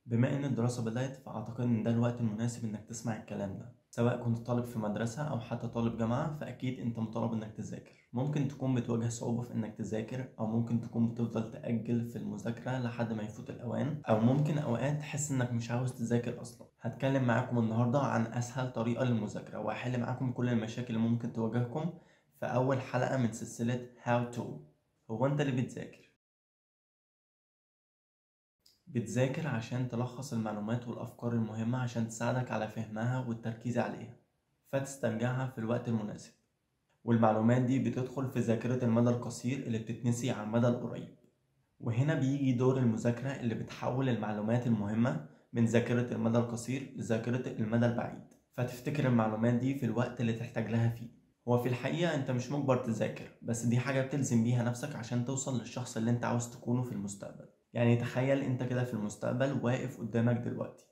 بما ان الدراسة بدأت فأعتقد ان ده الوقت المناسب انك تسمع الكلام ده، سواء كنت طالب في مدرسة او حتى طالب جامعة، فأكيد انت مطالب انك تذاكر. ممكن تكون بتواجه صعوبة في انك تذاكر، او ممكن تكون بتفضل تأجل في المذاكرة لحد ما يفوت الأوان، او ممكن اوقات تحس انك مش عاوز تذاكر اصلا. هتكلم معاكم النهاردة عن اسهل طريقة للمذاكرة، وهحل معاكم كل المشاكل اللي ممكن تواجهكم في اول حلقة من سلسلة How to. هو انت اللي بتذاكر؟ بتذاكر عشان تلخص المعلومات والأفكار المهمة عشان تساعدك على فهمها والتركيز عليها، فتسترجعها في الوقت المناسب. والمعلومات دي بتدخل في ذاكرة المدى القصير اللي بتتنسي على المدى القريب. وهنا بيجي دور المذاكرة اللي بتحول المعلومات المهمة من ذاكرة المدى القصير لذاكرة المدى البعيد، فتفتكر المعلومات دي في الوقت اللي تحتاج لها فيه. هو في الحقيقة انت مش مجبر تذاكر، بس دي حاجة بتلزم بيها نفسك عشان توصل للشخص اللي انت عاوز تكونه في المستقبل. يعني تخيل انت كده في المستقبل واقف قدامك دلوقتي،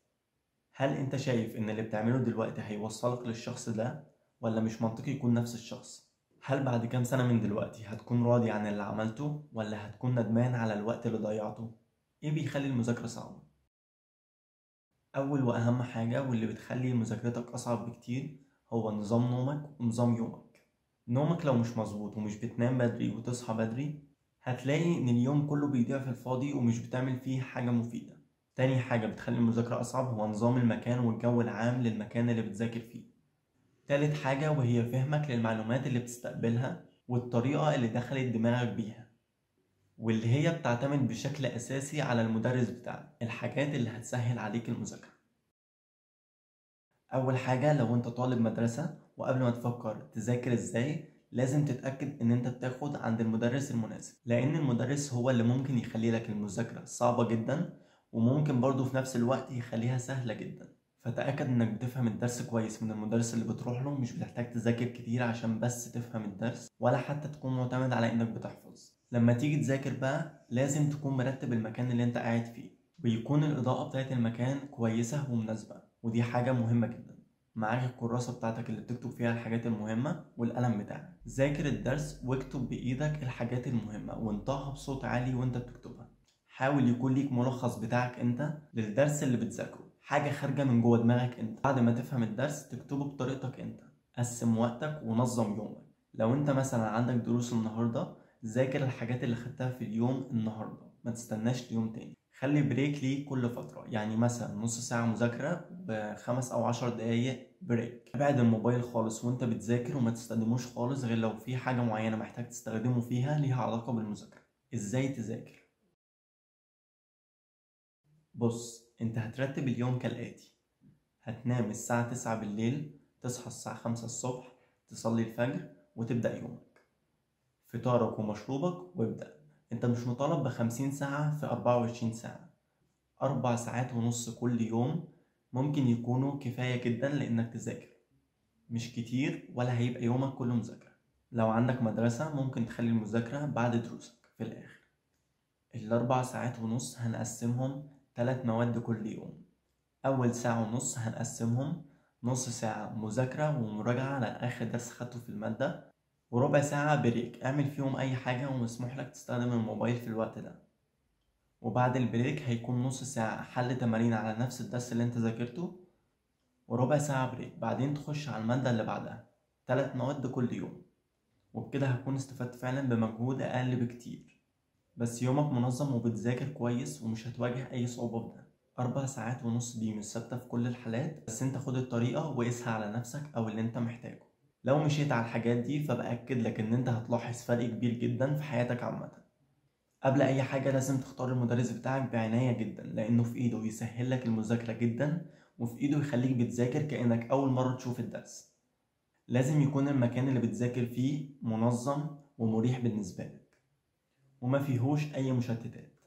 هل انت شايف ان اللي بتعمله دلوقتي هيوصلك للشخص ده، ولا مش منطقي يكون نفس الشخص؟ هل بعد كام سنة من دلوقتي هتكون راضي عن اللي عملته، ولا هتكون ندمان على الوقت اللي ضيعته؟ ايه بيخلي المذاكرة صعبة؟ اول واهم حاجة واللي بتخلي مذاكرتك اصعب بكتير هو نظام نومك ونظام يومك. نومك لو مش مظبوط ومش بتنام بدري وتصحى بدري، هتلاقي ان اليوم كله بيضيع في الفاضي ومش بتعمل فيه حاجة مفيدة. تاني حاجة بتخلي المذاكرة أصعب هو نظام المكان والجو العام للمكان اللي بتذاكر فيه. تالت حاجة وهي فهمك للمعلومات اللي بتستقبلها والطريقة اللي دخلت دماغك بيها، واللي هي بتعتمد بشكل أساسي على المدرس بتاعك، الحاجات اللي هتسهل عليك المذاكرة. أول حاجة لو أنت طالب مدرسة وقبل ما تفكر تذاكر إزاي لازم تتأكد إن أنت بتاخد عند المدرس المناسب، لأن المدرس هو اللي ممكن يخلي لك المذاكرة صعبة جدا، وممكن برضه في نفس الوقت يخليها سهلة جدا. فتأكد إنك بتفهم الدرس كويس من المدرس اللي بتروح له، مش بتحتاج تذاكر كتير عشان بس تفهم الدرس، ولا حتى تكون معتمد على إنك بتحفظ. لما تيجي تذاكر بقى لازم تكون مرتب المكان اللي أنت قاعد فيه، ويكون الإضاءة بتاعت المكان كويسة ومناسبة، ودي حاجة مهمة جدا. معاك الكراسة بتاعتك اللي بتكتب فيها الحاجات المهمة والقلم بتاعك. ذاكر الدرس واكتب بإيدك الحاجات المهمة وانطقها بصوت عالي وانت بتكتبها. حاول يكون ليك ملخص بتاعك انت للدرس اللي بتذاكره، حاجة خارجة من جوه دماغك انت. بعد ما تفهم الدرس تكتبه بطريقتك انت. قسم وقتك ونظم يومك. لو انت مثلا عندك دروس النهاردة، ذاكر الحاجات اللي خدتها في اليوم النهاردة، ما تستناش ليوم تاني. خلي break ليك كل فترة، يعني مثلا نص ساعة مذاكرة ب5 أو 10 دقايق break. ابعد الموبايل خالص وانت بتذاكر وما تستخدموش خالص غير لو في حاجة معينة محتاج تستخدمه فيها ليها علاقة بالمذاكرة. ازاي تذاكر؟ بص، انت هترتب اليوم كالآتي: هتنام الساعة 9 بالليل، تصحى الساعة 5 الصبح، تصلي الفجر وتبدأ يومك. فطارك ومشروبك وابدأ. انت مش مطالب ب50 ساعة في 24 ساعة، 4 ساعات ونص كل يوم ممكن يكونوا كفاية جدا لانك تذاكر، مش كتير ولا هيبقى يومك كله مذاكرة. لو عندك مدرسة ممكن تخلي المذاكرة بعد دروسك في الاخر. ال4 ساعات ونص هنقسمهم 3 مواد كل يوم. اول ساعة ونص هنقسمهم نص ساعة مذاكرة ومراجعة على اخر درس خدته في المادة، وربع ساعة break اعمل فيهم اي حاجة ومسموح لك تستخدم الموبايل في الوقت ده. وبعد ال break هيكون نص ساعة حل تمارين على نفس الدرس اللي انت ذاكرته، وربع ساعة break، بعدين تخش على المادة اللي بعدها. 3 مواد كل يوم، وبكده هتكون استفدت فعلا بمجهود اقل بكتير، بس يومك منظم وبتذاكر كويس ومش هتواجه اي صعوبة في ده. 4 ساعات ونص دي مش ثابتة في كل الحالات، بس انت خد الطريقة وقيسها على نفسك او اللي انت محتاجه. لو مشيت على الحاجات دي فبأكد لك ان انت هتلاحظ فرق كبير جدا في حياتك عامة. قبل اي حاجة لازم تختار المدرس بتاعك بعناية جدا، لانه في ايده يسهل لك المذاكرة جدا، وفي ايده يخليك بتذاكر كأنك اول مرة تشوف الدرس. لازم يكون المكان اللي بتذاكر فيه منظم ومريح بالنسبة لك، وما فيهوش اي مشتتات.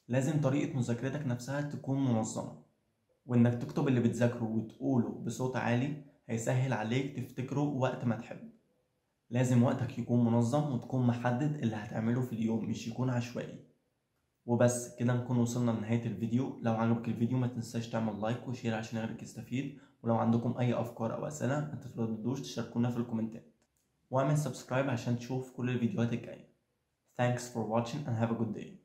لازم طريقة مذاكرتك نفسها تكون منظمة، وانك تكتب اللي بتذاكره وتقوله بصوت عالي هيسهل عليك تفتكره وقت ما تحب. لازم وقتك يكون منظم وتكون محدد اللي هتعمله في اليوم، مش يكون عشوائي. وبس كده نكون وصلنا لنهاية الفيديو. لو عجبك الفيديو ما تنساش تعمل like و share عشان غيرك يستفيد، ولو عندكم اي افكار او اسئلة ما تترددوش تشاركونا فيالكومنتات، واعمل subscribe عشان تشوف كل الفيديوهات الجاية. Thanks for watching and have a good day.